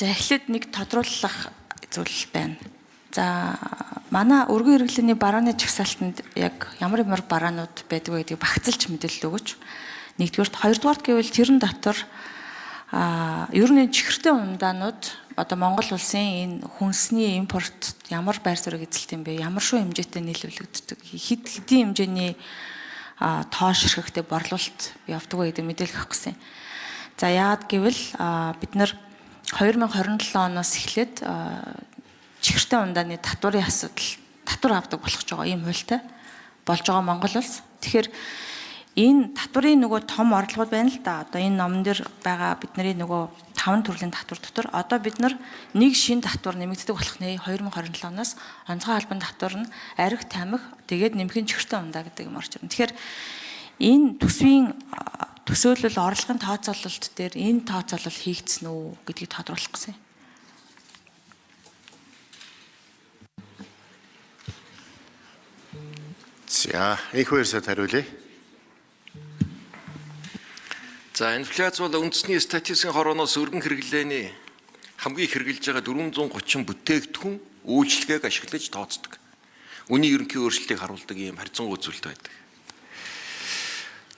За, эхлээд нэг тодруулах зүйл байна. За, манай өргөн хэрэглээний барааны жагсаалтанд яг ямар ямар бараанууд байдаг вэ гэдгийг багцлж мэдээлэл өгөөч. Нэгдүгээрт, хоёрдугаарт гэвэл тэрэн дотор ер нь чихэртэй ундаанууд одоо Монгол улсын энэ хүнсний импорт ямар байр суурийг эзэлт юм бэ? Ямар шүү хэмжээтэй нийлүүлэгддэг? Хэд хэдийн хэмжээний тоо ширхэгтэй борлуулалт явдаг вэ гэдэг мэдээлэл авах гэсэн. За, яагаад гэвэл бид нар 2027 оноос эхлээд чихэртэй ундааны татварын асуудал, татвар авдаг болох ч байгаа ийм хуультай болж байгаа Монгол улс. Тэгэхээр энэ татварын нөгөө том орлогод байна л да. Одоо энэ номон дээр байгаа бидний нөгөө 5 төрлийн татвар дотор одоо бид нар нэг шин татвар нэмэгддэг болох нэ 2027 оноос онцгой албан татвар нь арх тамхи, тэгээд нэмэх нь чихэртэй ундаа гэдэг юм орж ирнэ. Тэгэхээр энэ төсвийн төсөөлөл орлогын тооцоололт дээр энэ тооцоолол хийгдсэн үү гэдгийг тодруулах гэсэн. За, энэхүү ярьсад хариулъя. За, инфляц бол үндэсний статистикийн хорооноос өргөн хэрэглээний хамгийн их хэрэглэж байгаа 430 бүтээгдэхүүн үйлчилгээг ашиглаж тооцдог. Үнийн ерөнхий өөрчлөлтийг харуулдаг ийм харьцангуй үзүүлэлт байдаг.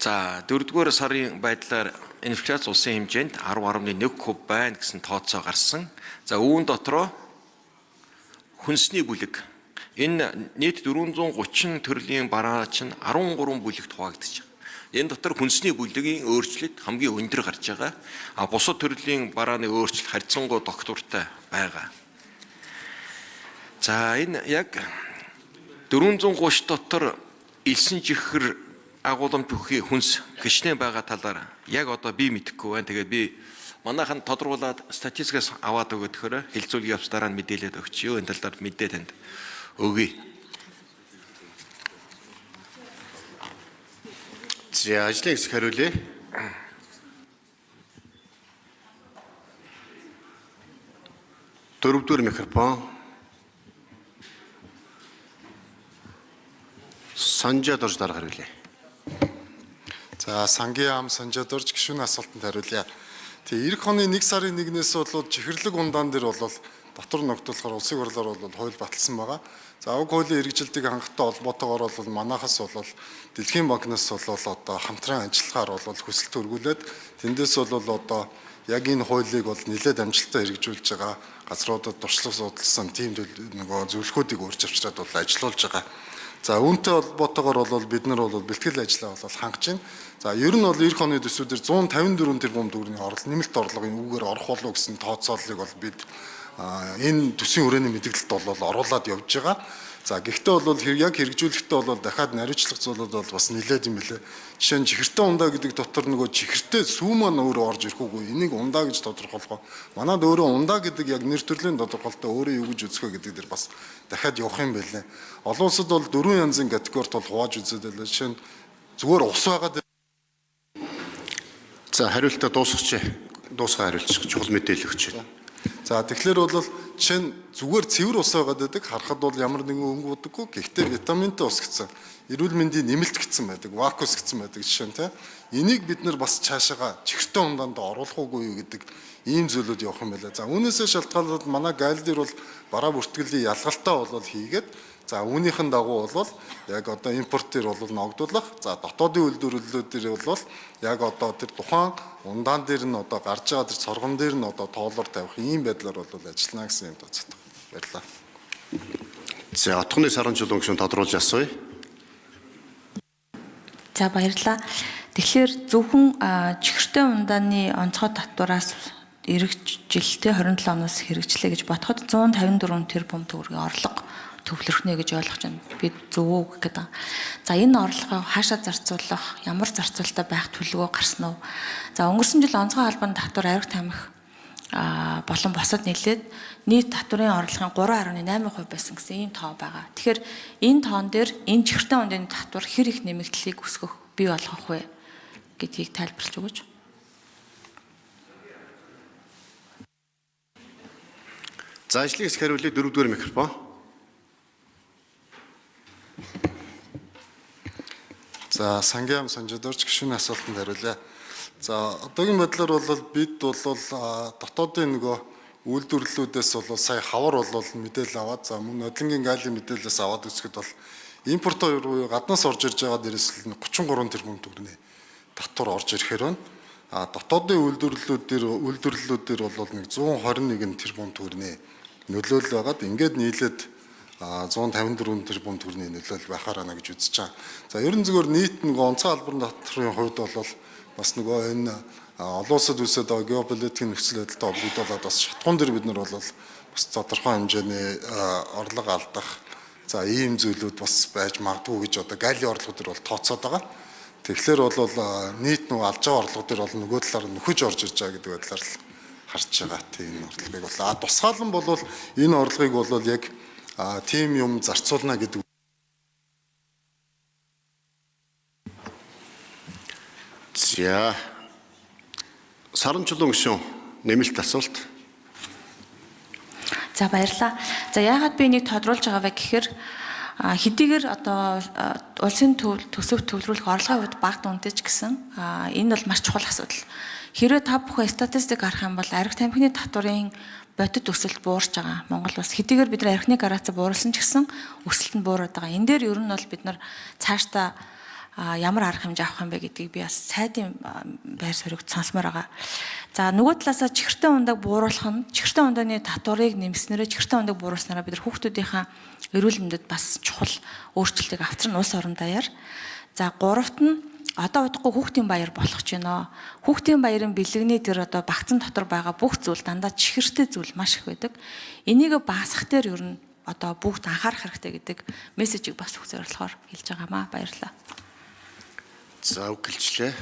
За, 4-р сарын байдлаар инфляц улсын хэмжээнд 10.1% байна гэсэн тооцоо гарсан. За, үүн дотроо хүнсний бүлэг энэ нийт 430 төрлийн бараа чинь 13 бүлэгт хуваагдаж байгаа. Энэ дотор хүнсний бүлгийн өөрчлөлт хамгийн өндөр гарч байгаа. А бусад төрлийн барааны өөрчлөлт харьцангуй тогтвортой байгаа. За, энэ яг 430 дотор элсэн чихэр агуулмж бүхий хүнс гişнээ байгаа талаар яг одоо би мэдэхгүй байна. Тэгээд би манайхан тодруулаад статистикаас аваад өгөхөөр хэлцүүлгийн явц дараа нь мэдээлээд өгчөө. Энэ талаар мэдээ танд өгье. За, ажлын хэсэг хариулъя. Дөрөвдүгээр микрофон. Санжаа дорж дараа хариулъя. За, сангийн ам Санжаа дорж гишүүний асуултанд хариулъя. Тэгээ эх оны 1 сарын 1-ээс бол чихэрлэг ундаан дээр бол татвар ногдуулахаар улсын хурлаар бол хууль баталсан байгаа. За, уг хуулийн хэрэгжилтийг хангахтай холбоотойгоор бол манайхаас бол Дэлхийн банкнаас бол одоо хамтран ажиллахаар бол хүсэлт өргүүлээд тэндээс бол одоо яг энэ хуулийг бол нэлээд амжилттай хэрэгжүүлж байгаа газруудад туршлага судалсан тийм нөгөө зөвлөхүүдийг урьж авчираад бол ажиллуулж байгаа. За, үүнтэй холбоотойгоор бол бид нар бол бэлтгэл ажлаа бол хангаж байна. За, ер нь бол эх оны төсвүүдээр 154 тэрбум төгрөгийн орлого нэмэлт орлогын үүгээр орох болов гэсэн тооцооллыг бол бид энэ төсвийн хүрээний мэдээлэлд бол оруулаад явж байгаа. За, гэхдээ бол яг хэрэгжүүлэхдээ бол дахиад наривчлах зүйлүүд бол бас нэлээд юм билээ. Жишээ нь чихэртэй ундаа гэдэг дотор нөгөө чихэртэй сүү маань өөрөө орж ирэх үгүй. Энийг ундаа гэж тодорхойлох. Манад өөрөө ундаа гэдэг яг нэр төрлийн тодорхойлолтоо өөрөө юу гэж үзэх вэ гэдэг дээр бас дахиад явах юм билээ. Олон улсад бол дөрвөн янзын категорид бол хувааж үзээд байлаа. Жишээ нь зүгээр ус байгаа. За, хариултаа дуусгах. Дуусгаа хариулчих. Чухал мэдээлэл өгч. За, тэгэхээр бол жишээ нь зүгээр цэвэр ус байгаад байдаг. Харахад бол ямар нэгэн өнгө будаггүй. Гэхдээ витаминтай ус гэсэн. Эрүүл мэндийн нэмэлт гэсэн байдаг. Вакуус гэсэн байдаг жишээ нь, тэ. Энийг бид нар бас цаашаага чихэртэй ундаанд оруулах уугүй юу гэдэг ийм зүйлүүд явах юм байна. За, үүнээсээ шалтгаалаад манай гайл дээр бол бараа бүртгэлийн ялгалтаа бол хийгээд, за, үүнийхэн дагуу бол яг одоо импорт дээр бол ногдуулах, за, дотоодын үйлдвэрлэлүүд дээр бол яг одоо тэр тухайн ундаан дээр нь одоо гарч байгаа тэр цоргон дээр нь одоо тоолоор тавих ийм байдлаар бол ажиллана гэсэн юм тооцогдох. Баярлалаа. За, отгоны саран чулуун гишүүн тодруулж асууя. За, баярлалаа. Тэгэхээр зөвхөн чихэртэй ундааны онцгой татвараас ирэх жилдээ 27 оноос хэрэгжлээ гэж бодоход 154 тэрбум төгрөгийн орлого төвлөрөх нэ гэж ойлгож байна. Би зөв үү гэх гэдэг. За, энэ орлогоо хаашаа зарцуулах, ямар зарцуулалтаа байх төлөвлөгөө гарсан уу? За, өнгөрсөн жил онцгой албан татвар, арх тамхи болон босод нийлээд нийт татварын орлогын 3.8% байсан гэсэн ийм тоо байгаа. Тэгэхээр энэ тоон дээр энэ чихэртэй ундын татвар хэр их нэмэгдлийг өсгөх бий болгох вэ гэдгийг тайлбарлаж өгөөч. За, ажлын хэсэг хариулъя. Дөрөвдүгээр микрофон. За, сангийн ам Санжаа дорж гишүүний асуултанд хариулъя. За, одоогийн байдлаар бол бид бол дотоодын нөгөө үйлдвэрлэлүүдээс бол сая хавар бол мэдээлэл аваад, за мөн нодлонгийн галийн мэдээлэлээс аваад үзэхэд бол импортоо буюу гаднаас орж ирж байгаа дээрээс л 33 тэрбум төгрөгийн татвар орж ирэхээр байна. А дотоодын үйлдвэрлэлүүд дээр бол нэг 121 тэрбум төгрөгийн нөлөөлөл байгаад, ингээд нийлээд 154 тэрбум төгрөгийн нөлөөлөл байхаар байна гэж үзэж байгаа. За, ерөн зүгээр нийт нөгөө онцгой албан татварын хувьд бол бас нөгөө энэ олон улсад үүсээд байгаа геополитикийн нөхцөл байдалтай холбогдуулаад бас шатхуун дээр бид нар бол бас тодорхой хэмжээний орлого алдах, за, ийм зүйлүүд бас байж магадгүй гэж одоо галийн орлого дээр бол тооцоод байгаа. Тэгэхээр бол нийт нөгөө алж байгаа орлого дээр бол нөгөө талаар нөхөж орж ирж байгаа гэдэг байдлаар л харж байгаа, тийм, энэ орлогыг бол тусгаалan бол энэ орлогыг бол яг тийм юм зарцуулна гэдэг. За. Саран чулуун гишүүн, нэмэлт асуулт. За, баярлалаа. За, яагаад би энийг тодруулж байгаа вэ гэхээр хэдийгээр одоо улсын төсөв төвлөрүүлэх орлогын хувьд бага дүнтэй ч гэсэн энэ бол маш чухал асуудал. Хэрвээ та бүхэн статистик харах юм бол архи тамхины татварын бодит өсөлт буурч байгаа. Монгол улс хэдийгээр бид нар архины гараацаа бууруулсан ч гэсэн өсөлт нь буураад байгаа. Энэ дээр ер нь бол бид нар цаашдаа ямар арга хэмжээ авах юм бэ гэдгийг би бас сайдын байр суурийг сонсомоор байгаа. За, нөгөө талаасаа чихэртэй ундаг бууруулах нь, чихэртэй ундааны татварыг нэмснээрээ, чихэртэй ундаг бууруулснараа бид нар хүүхдүүдийнхээ эрүүл мэндэд бас чухал өөрчлөлтийг авчирна улс орон даяар. За, гуравт нь одоо удахгүй хүүхдийн баяр болох гэж байна. Хүүхдийн баярын бэлгэний тэр одоо багцан дотор байгаа бүх зүйл дандаа чихэртэй зүйл маш их байдаг. Энийг баасах дээр ер нь одоо бүгд анхаарах хэрэгтэй гэдэг мессежийг бас өгөх зорилгоор хэлж байгаамаа. Баярлалаа. За, үг гэлчлээ.